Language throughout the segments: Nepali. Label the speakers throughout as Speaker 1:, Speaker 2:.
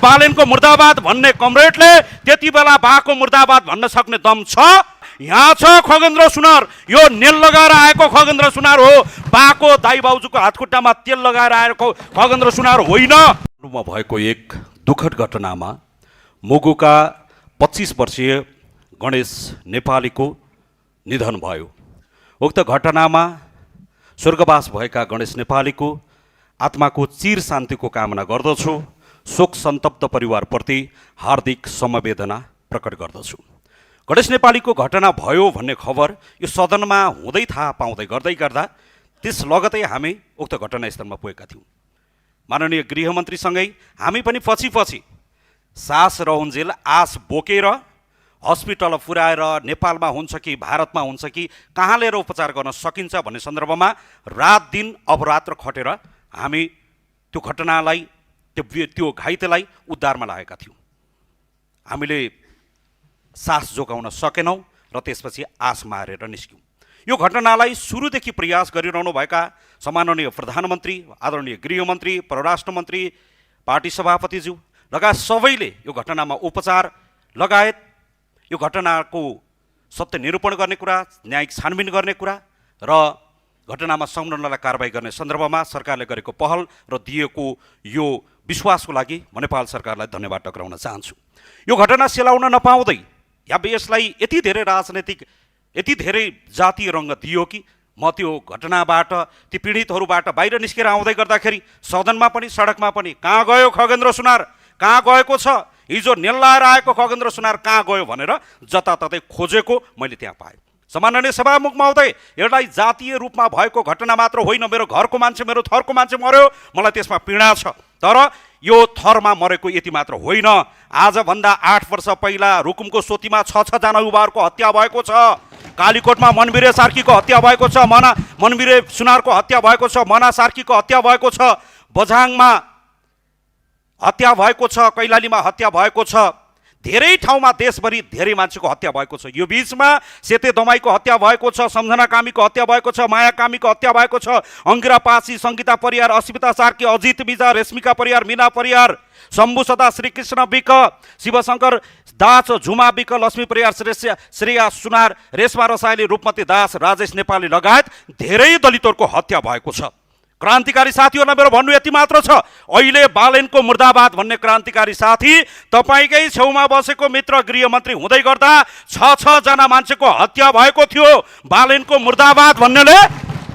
Speaker 1: बालेनको मुर्दाबाद भन्ने कमरेडले त्यति बेला बाको मुर्दाबाद भन्न सक्ने दम छ? यहाँ छ खगेन्द्र सुनार। यो नेल लगाएर आएको खगेन्द्र सुनार हो। बाको दाइ बाउजूको हातखुट्टामा तेल लगाएर आएको खगेन्द्र सुनार होइन। भएको एक दुःखद घटनामा मुगुका 25 वर्षीय गणेश नेपालीको निधन भयो। उक्त घटनामा स्वर्गवास भएका गणेश नेपालीको आत्माको चिर शान्तिको कामना गर्दछु। शोक सन्तप्त परिवारप्रति हार्दिक समवेदना प्रकट गर्दछु। गणेश नेपालीको घटना भयो भन्ने खबर यो सदनमा हुँदै थाहा पाउँदै गर्दै गर्दा त्यस लगतै हामी उक्त घटनास्थलमा पुगेका थियौँ। माननीय गृहमन्त्रीसँगै हामी पनि पछि सास रहन्जेल आस बोकेर हस्पिटल पुर्याएर नेपालमा हुन्छ कि भारतमा हुन्छ कि कहाँ लिएर उपचार गर्न सकिन्छ भन्ने सन्दर्भमा रात दिन अहोरात्र खटेर हामी त्यो घटनालाई त्यो घाइतेलाई उद्धारमा लागेका थियौँ। हामीले सास जोगाउन सकेनौँ र त्यसपछि आस मारेर निस्क्यौँ। यो घटनालाई सुरुदेखि प्रयास गरिरहनु भएका सम्माननीय प्रधानमन्त्री, आदरणीय गृहमन्त्री, परराष्ट्र मन्त्री, पार्टी सभापतिज्यू लगायत सबैले यो घटनामा उपचार लगायत यो घटनाको सत्य निरूपण गर्ने कुरा, न्यायिक छानबिन गर्ने कुरा र घटनामा संलग्नलाई कारबाही गर्ने सन्दर्भमा सरकारले गरेको पहल र दिएको यो विश्वासको लागि म नेपाल सरकारलाई धन्यवाद टक्राउन चाहन्छु। यो घटना सेलाउन नपाउँदै या यसलाई यति धेरै राजनैतिक, यति धेरै जातीय रङ्ग दियो कि म त्यो घटनाबाट, ती पीडितहरूबाट बाहिर निस्केर आउँदै गर्दाखेरि सदनमा पनि सडकमा पनि कहाँ गयो खगेन्द्र सुनार, कहाँ गएको छ, हिजो नेल लाएर आएको खगेन्द्र सुनार कहाँ गयो भनेर जताततै खोजेको मैले त्यहाँ पाएँ। सम्माननीय सभामुख महोदय, यसलाई जातीय रूपमा भएको घटना मात्र होइन, मेरो घरको मान्छे, मेरो थरको मान्छे मर्यो, मलाई त्यसमा पीडा छ। तर यो थरमा मरेको यति मात्र होइन। आजभन्दा 8 वर्ष पहिला रुकुमको सोतीमा 6 जना युवाहरूको हत्या भएको छ। कालीकोटमा मनबिरे सार्कीको हत्या भएको छ, मनबिरे सुनारको हत्या भएको छ, मना सार्कीको हत्या भएको छ, बझाङमा हत्या भएको छ, कैलालीमा हत्या भएको छ, धेरै ठाउँमा देशभरि धेरै मान्छेको हत्या भएको छ। यो बीचमा सेते दमाईको हत्या भएको छ, सम्झना कामीको हत्या भएको छ, माया कामीको हत्या भएको छ, अङ्गिरा पासी, सङ्गीता परियार, अस्मिता सार्की, अजित मिजा, रेश्मिका परियार, मिना परियार, शम्भु सदा, श्रीकृष्ण विक, शिवशङ्कर दास, झुमा विक, लक्ष्मी परियार, श्रेया सुनार, रेशमा रसाइली, रूपमती दास, राजेश नेपाली लगायत धेरै दलितहरूको हत्या भएको छ। क्रान्तिकारी साथीहरूलाई मेरो भन्नु यति मात्र छ, अहिले बालेनको मुर्दाबाद भन्ने क्रान्तिकारी साथी तपाईँकै छेउमा बसेको मित्र गृहमन्त्री हुँदै गर्दा 6 जना मान्छेको हत्या भएको थियो। बालेनको मुर्दाबाद भन्नेले,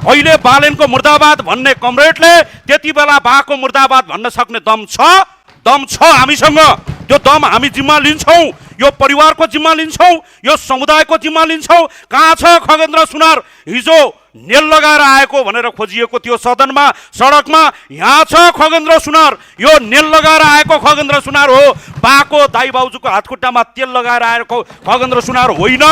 Speaker 1: अहिले बालेनको मुर्दाबाद भन्ने कमरेडले त्यति बेला बाको मुर्दाबाद भन्न सक्ने दम छ हामीसँग। त्यो दम हामी जिम्मा लिन्छौँ, यो परिवारको जिम्मा लिन्छौँ, यो समुदायको जिम्मा लिन्छौँ। कहाँ छ खगेन्द्र सुनार? हिजो नेल लगाएर आएको भनेर खोजिएको थियो सदनमा, सडकमा। यहाँ छ खगेन्द्र सुनार। यो नेल लगाएर आएको खगेन्द्र सुनार हो। बाको दाइ बाउजूको हातखुट्टामा तेल लगाएर आएको खगेन्द्र सुनार होइन।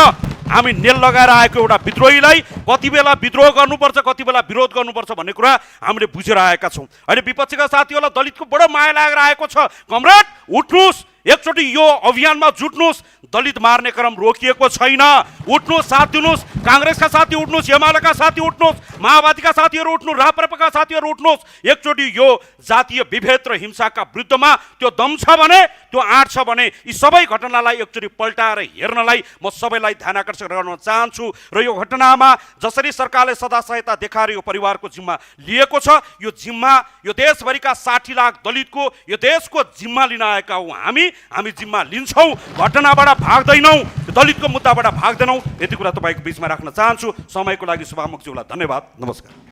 Speaker 1: हामी नेल लगाएर आएको एउटा विद्रोहीलाई कति बेला विद्रोह गर्नुपर्छ, कति बेला विरोध गर्नुपर्छ भन्ने कुरा हामीले बुझेर आएका छौँ। अहिले विपक्षीका साथीहरूलाई दलितको बडो माया लागेर आएको छ। कमरेड उठ्नुहोस्, एकचोटि यो अभियानमा जुट्नुहोस्। दलित मार्ने क्रम रोकिएको छैन। उठ्नुहोस्, साथ दिनुहोस्। काङ्ग्रेसका साथी उठ्नुहोस्, एमालेका साथी उठ्नुहोस्, माओवादीका साथीहरू उठ्नुहोस्, राप्रपाका साथीहरू उठ्नुहोस्। एकचोटि यो जातीय विभेद र हिंसाका विरुद्धमा त्यो दम छ भने, त्यो आँट छ भने यी सबै घटनालाई एकचोटि पल्टाएर हेर्नलाई म सबैलाई ध्यान आकर्षण गर्न चाहन्छु। र यो घटनामा जसरी सरकारले सदा सहायता देखाएर यो परिवारको जिम्मा लिएको छ, यो जिम्मा यो देशभरिका 60 लाख दलितको यो देशको जिम्मा लिन आएका हौँ हामी जिम्मा लिन्छौँ। घटनाबाट भाग्दैनौँ, दलितको मुद्दाबाट भाग्दैनौँ। यति कुरा तपाईँको बिचमा राख्न चाहन्छु। समयको लागि सभामुखज्यूलाई धन्यवाद। नमस्कार।